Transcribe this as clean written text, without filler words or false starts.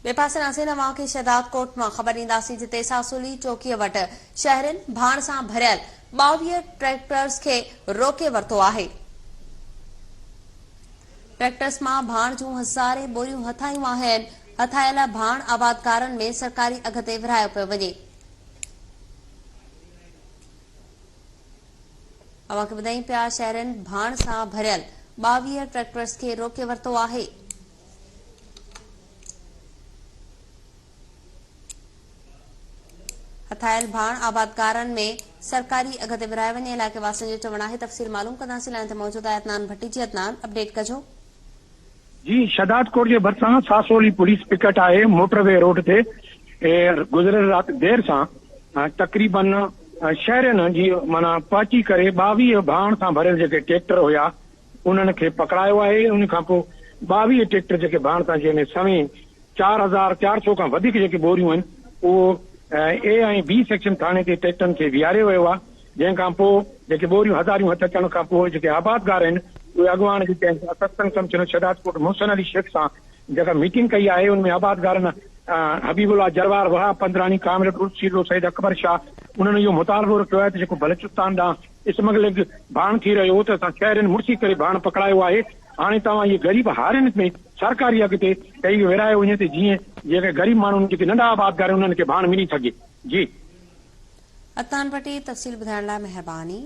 ٻئي پاسي ناظرين اوهان کي شهدادڪوٽ مان خبر ڏينداسين جتي ساسولي چوڪيء وٽ شهرين ڀاڻ سان ڀريل 22 ٽريڪٽرز کي روڪي ورتو آهي. ٽريڪٽرز مان ڀاڻ جون هزارين ٻوريون هٿ آيون آهن، هٿ آيل ڀاڻ آبادگارن ۾ سرڪاري اگهه تي ورهايو پيو وڃي. اوهان کي ٻڌايون پيا شهرين ڀاڻ سان ڀريل 22 ٽريڪٽرز کي روڪي ورتو آهي. هٿايل ڀاڻ آبادگارن ۾ سرڪاري اگهه تي ورهايو وڃي، علائقي واسين جو چوڻ آهي، تفصيل معلوم ڪنداسين، لائين تي موجود آهي عدنان ڀٽي جي عدنان اپڊيٽ ڪجو. جي شھدادڪوٽ جي ڀرسان ساسولي پوليس پڪٽ آهي موٽر وي روڊ تي گذريل رات دير سان تقريبن شهرين جي معنيٰ پهچي ڪري 22 ڀاڻ سان ڀريل جيڪي ٽيڪٽر هيا انهن کي پڪڙايو آهي ان کان پوء 22 ٽريڪٽر جيڪي ڀاڻ تان جنهن ۾ سوين 4400 کان وڌيڪ جيڪي ٻوريون آهن اهو اي ۽ بي سيڪشن ٿاڻي تي ٽريڪٽرن کي ويهاريو ويو آهي جنهن کان پوء جيڪي ٻوريون هزاريون هٿ اچڻ کان پوء جيڪي آبادگار آهن اهي اڳواڻ جيڪي آهن اسسٽنٽ ڪمشنر شهدادڪوٽ محسن علي شيخ سان جيڪا ميٽنگ ڪئي آهي ان ۾ آبادگارن حبيب الله جروار، وهاب پندراڻي، ڪامريڊ عرس شيرلو، سيد اڪبر شاهه انهن اهو مطالبو رکيو آهي ته جيڪو بلوچستان ڏانهن اسمگلنگ ڀاڻ ٿي رهيو هو ته اسان شهرين مڙسي ڪري ڀاڻ پڪڙايو آهي، هاڻي توهان اهي غريب هارين ۾ سرڪاري اگهه تي ڏئي ورهايو وڃي ته جيئن جيڪي غريب ماڻهن جيڪي ننڍا آبادگار آهن انهن کي ڀاڻ ملي سگهي. جي. عدنان ڀٽي تفصيل ٻڌائڻ لاء مهرباني.